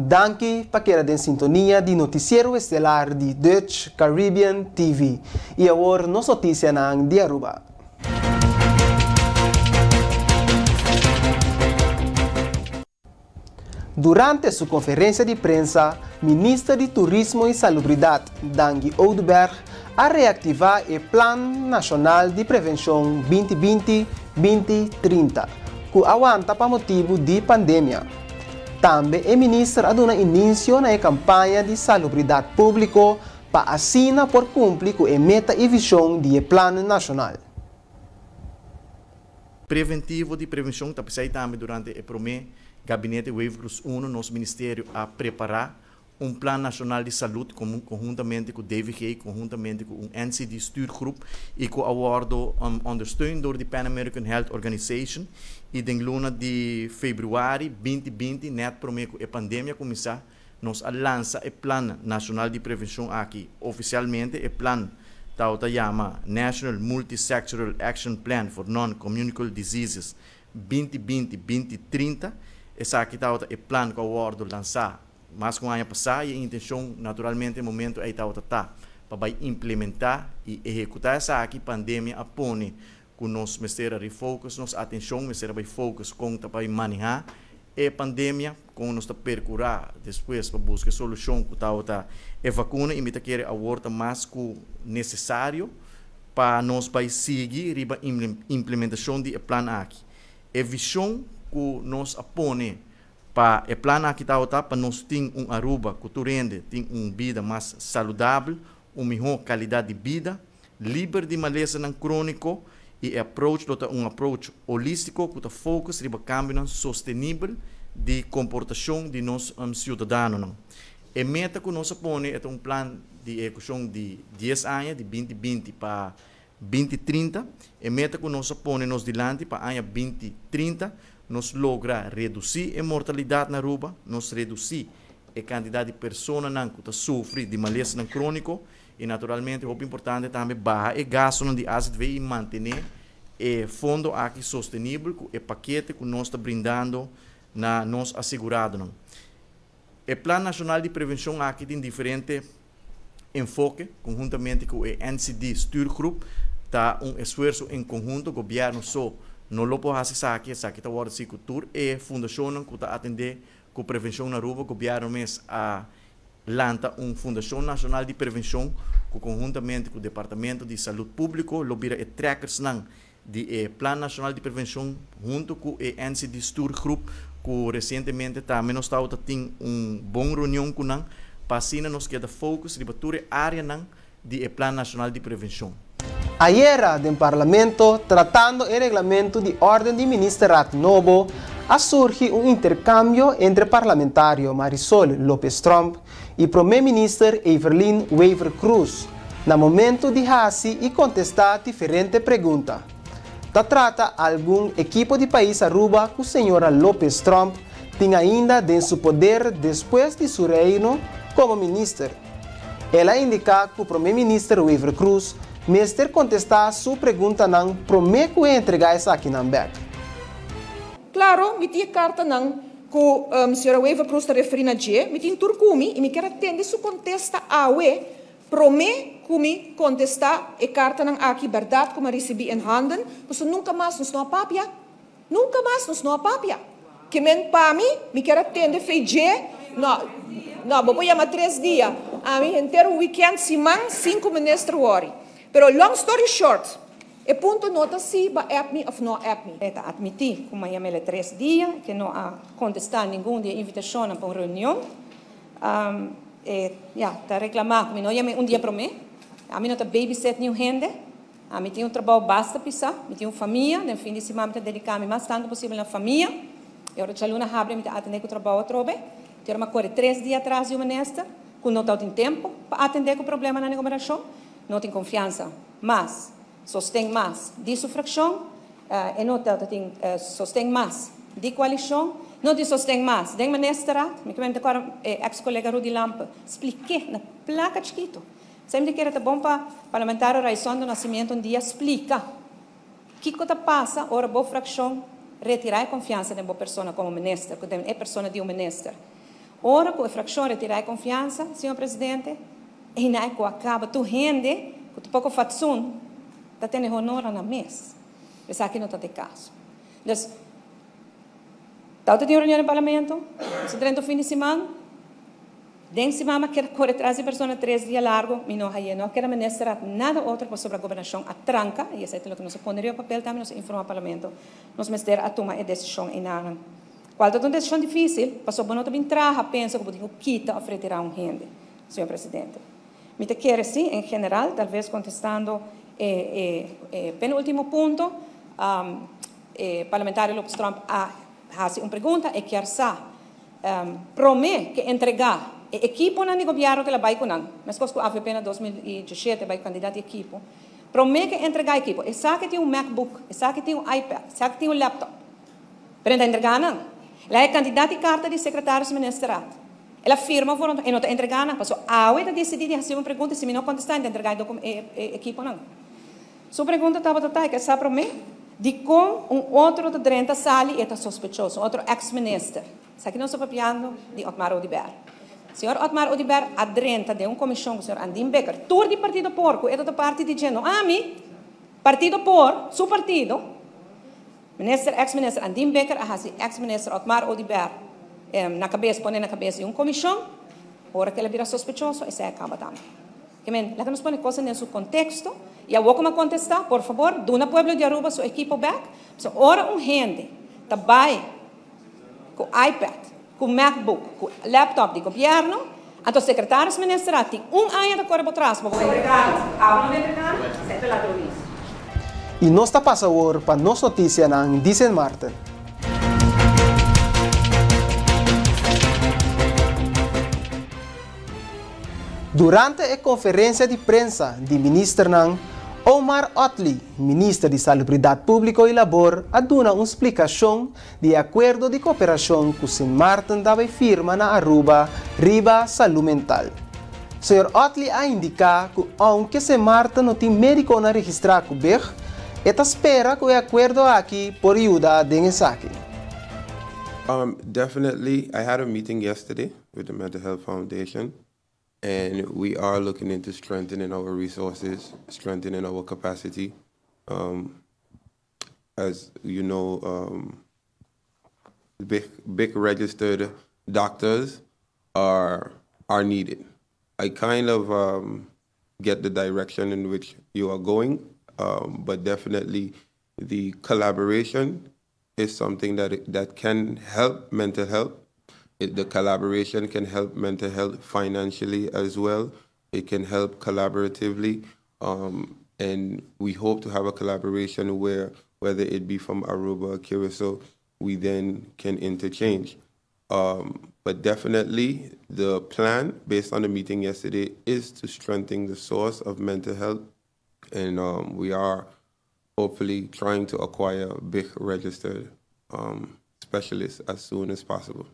Danki pa keda den sintonia di Noticiero Estelar di Dutch Caribbean TV. Y awor nos noticianan di Aruba. Durante su conferencia di prensa, Minister di Turismo y Salubridad, Dangui Oduber, a reactiva e Plan Nacional di Prevencion 2020, 2030, cu a wanta pa motibo di pandemia. Tambe e minister a duna inicio na e campaña di salubridad publico pa asina por cumpli cu e meta y vision di e Plan Nacional. Preventivo di prevencion ta pesey tambe durante e prome Gabinete Wever-Croes I nos Ministerio a prepara un Plan Nacional di Salud conhuntamente cu DVG, conhuntamente cu un NCD stuurgroep y cu a wordo ondersteund door di Pan American Health Organization y den luna di februari 2020 net prome cu e pandemia cuminsa nos a lansa e Plan Nacional di Prevencion aki oficialmente. E plan ta yama National Multisectoral Action Plan for Non-Communicable Diseases 2020-2030. Esaki ta e plan cu a wordo lansa mas cu aña pasa y e intencion naturalmente momento ey ta pa bay implementa y ehecuta esaki. Pandemia a pone cu nos mester refocus nos atencion, mester bay focus con ta bay maneha e pandemia, con nos ta percura despues pa busca solucion cu ta e vacuna, y mi ta kere awor ta mas cu necesario pa nos bay sigui riba implementacion di e plan aki. E vision cu nos a pone pa e plan aki ta pa nos tin un Aruba cu tur hende tin un bida mas saludabel, un miho calidad di bida, liber di malesanan cronico, y e approach lo ta un approach holistico cu ta focus riba cambio sostenibel di comportacion di nos ciudadanonan. E meta cu nos a pone ta un plan di ehecucion di 10 aña, di 2020 pa 2030. E meta cu nos a pone nos dilanti pa aña 2030, nos logra reduci e mortalidad na Aruba, nos reduci e cantidad di personanan cu ta sufri di malesa cronico y naturalmente, hopi importante tambe, baha e gasto di AZV y mantene e fondo aki sostenibel cu e pakete cu nos ta brindando na nos aseguradonan. E Plan Nacional di Prevencion aki tin diferente enfoke, conhuntamente cu e NCD Stuurgroep, ta un esfuerso en conhunto, gobierno so no lo por haci esaki, esaki ta wordo haci cu tur e fundacionnan cu ta atende cu prevencion na Aruba. Gobierno mes a lanta un Fundacion Nacional di Prevencion cu conhuntamente cu Departamento di Salud Publico lo bira e trackersnan di e Plan Nacional di Prevencion hunto cu e NCD Stuurgroep, cu recientemente tambe nos tabata tin un bon reunion cu nan pa asina nos keda focus riba tur e areanan di e Plan Nacional di Prevencion. Ayera, den Parlamento, tratando e reglamento di orden di Ministerraad nobo, a surgi un intercambio entre parlamentario Marisol Lopez Tromp y Prome Minister Evelyn Wever-Croes, na momento di haci y contesta diferente pregunta. Ta trata algun ekipo di pais Aruba cu señora Lopez Tromp tin ainda den su poder despues di su reino como minister. El a indica cu Prome Minister Wever-Croes mester contesta su preguntanan prome cu entrega esakinan bek. Claro, mi tin cartanan cu señora Wever-Croes ta referi na dje, mi tin tur cu mi y mi kier tende su contesta awe prome cu mi contesta e cartanan aki, berdad cu mi a ricibi in handen, pues nunca mas nos no a papia. Nunca mas nos no a papia. Kiermen pa mi, mi kier tende for di dje, no, no, bo por yama 3 dia. Ami henter weekend siman cinco minister worry. Pero long story short, e punto no ta si b'a app mi of no app mi. E ta admiti cu m'a yam'e 3 dia, cu no a contesta ningun di invitacion pa un reunion. E, ja, ta reclama cu mi no yam'e un dia prome. Ami no ta babysit ningun hende. Ami tin un trabou basta pisa, mi tin un famia, den fin di siman mi ta dedica mi mas tanto posibel na famia. Y ora dialuna habri mi ta atende cu trabou atrobe. Pero m'a core 3 dia atras di un minister, cu no tin tempo pa atende cu problemanan na gobernacion, no tin confiansa. Mas, sosten mas di su fraccion, e no tin sosten mas di coalicion, no tin sosten mas di ministerraad, mi kiermen awor ex-colega Rudy Lampe, splik'e na placa chikito. Semper kier ta bon pa parlamentario Ryçond do Nascimento un dia splica kico ta pasa ora bo fraccion retira e confiansa di bo persona como minister, cu e persona di un minister. Ora ku e frakshon retirá e konfiansa, señor presidente, einan e ku a kaba tur hende ku ta poko fatsun ta tene honor na nan mes. Esaki no ta te kaso. Dus, tawata tin un reunion den parlamento, nos a drenta un fin di siman, den siman mi a keda kore tras di persona tres dia largo, mi no haye, no a keda minister at nada otro pasobra gobernashon a tranka, i esei ta loke nos a pone riba papel tambe, nos a informa parlamento, nos mester a tuma e desishon einanan. Cual ta un decision dificil, pasobra bo no ta bin traha pensa cu bo tin cu kita of retira un hende, señor Presidente. Mi ta kere si, en general, tal vez contestando e e penultimo punto, e Parlamentario Lopez Tromp a haci un pregunta, e kier sa prome ke entrega e ekiponan di gobierno ke la bay cu nan, mescos cu avp na 2017 bay cu cantidad di ekipo, prome ke entrega ekipo, esaki tin un MacBook, esaki tin un iPad, esaki tin un laptop. Pero e ta entregá nan. El a e kantidat di karta di sekretaris ministerat. El a firma for e no ta entregá nan. Pasobra awe ta disidí di hasi un pregunta i si mi no kontestá e ta entregá e e ekiponan. Su pregunta tabata ta, e ke sa promé, dikon un otro ta drenta sali i e ta sospechoso, un otro eks minister. Esaki nos ta papiando di Otmar Oduber. Señor Otmar Oduber a drenta den un komishon ku señor Andin Bikker, tur di partido por ku e ta ta parti di dje, no ami, partido por, su partido. Minister, ex minister Andin Bikker a haci ex minister Otmar Oduber na cabes, pone na cabes di un comision, ora cu el a bira sospechoso esey a caba tambe. Ke men, laga nos pone cosnan den su contexto y awor como a contesta, por favor, duna pueblo di Aruba su equipo bek, pasobra ora un hende ta bay cu iPad, cu MacBook, cu laptop di gobierno, anto secretaris minister a tin un aña ta core bo tras pa bo entregalo, abo no ta entregalo, esey ta ladronis. Y nos ta pasa awor pa nos noticianan di Sint Maarten. Durante e conferencia di prensa di ministernan, Omar Ottley, minister di Salubridad Publico y Labor a duna un splicacion di e akuerdo di koperashon ku Sint Maarten ta bai firma na Aruba riba salú mental. Señor Ottley a indiká ku ounke Sint Maarten no tin médikonan registrá ku big, e ta spera ku e akuerdo aki por yuda den esaki. Definitely, I had a meeting yesterday with the Mental Health Foundation and we are looking into strengthening our resources, strengthening our capacity. As you know, big, big registered doctors are are needed. I kind of um, get the direction in which you are going, um, but definitely the collaboration is something that that can help mental health. It, the collaboration can help mental health financially as well. It can help collaboratively. Um, and we hope to have a collaboration where, whether it be from Aruba or Curacao, we then can interchange. Um, but definitely, the plan, based on the meeting yesterday, is to strengthen the source of mental health. And um, we are hopefully trying to acquire big registered um, specialists as soon as possible.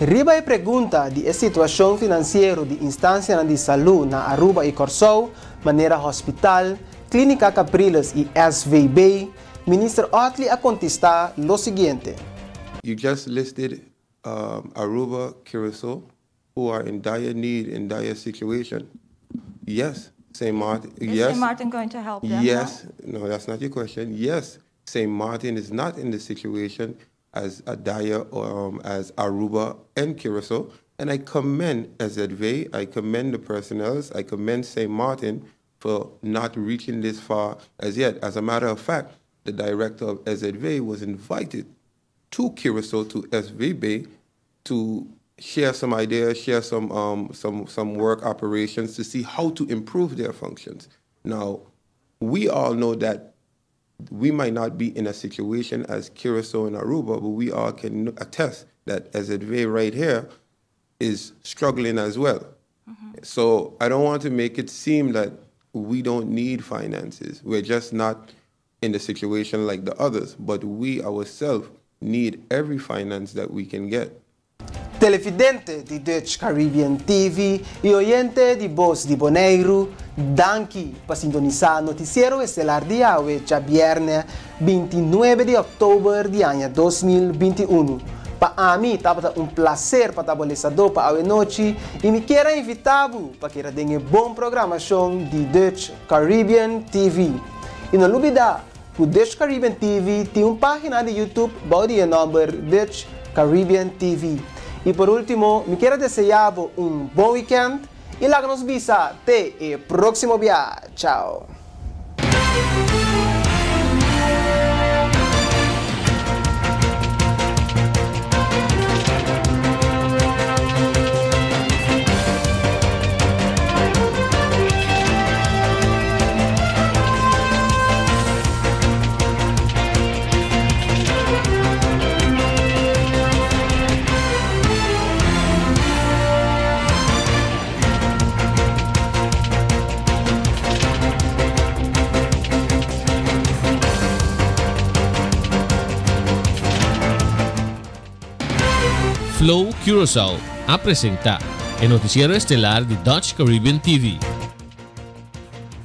Riba e pregunta di e situashon finansiero di instansianan di salú na Aruba i Kòrsou, manera hospital, Klínika Capriles i SVB, Minister Ottley a kontestá lo siguiente. You just listed Aruba, Curaçao who are in dire need, in dire situation. Yes, St. Martin. Is yes. St. Martin going to help them? Yes. No, that's not your question. Yes, St. Martin is not in the situation as dire um, as Aruba and Curacao. And I commend SZV, I commend the personnel, I commend St. Martin for not reaching this far as yet. As a matter of fact, the director of SZV was invited to Curacao, to SVB, to share some ideas, share some, um, some, some work operations to see how to improve their functions. Now, we all know that we might not be in a situation as Curacao and Aruba, but we all can attest that SZV right here is struggling as well. Mm-hmm. So I don't want to make it seem that we don't need finances. We're just not in the situation like the others, but we ourselves need every finance that we can get. Televidente di Dutch Caribbean TV i oyente di Bos di Boneiru, danki pa sintonisá Notisiero Estelar di awe djabièrnè 29 di òktober di aña 2021. Pa ami tabata un plaser pa ta bo lesadó pa awe nochi i mi kier a invitá bo pa keda den e bon programashon di Dutch Caribbean TV. I no lubidá ku Dutch Caribbean TV tin un página di YouTube bou di e nòmber Dutch Caribbean TV. I por último mi kier a deseá bo un bon wikènt i laga nos bisa te e próksimo bia. Chao. Flow Curaçao a presenta e noticiero estelar di Dutch Caribbean TV.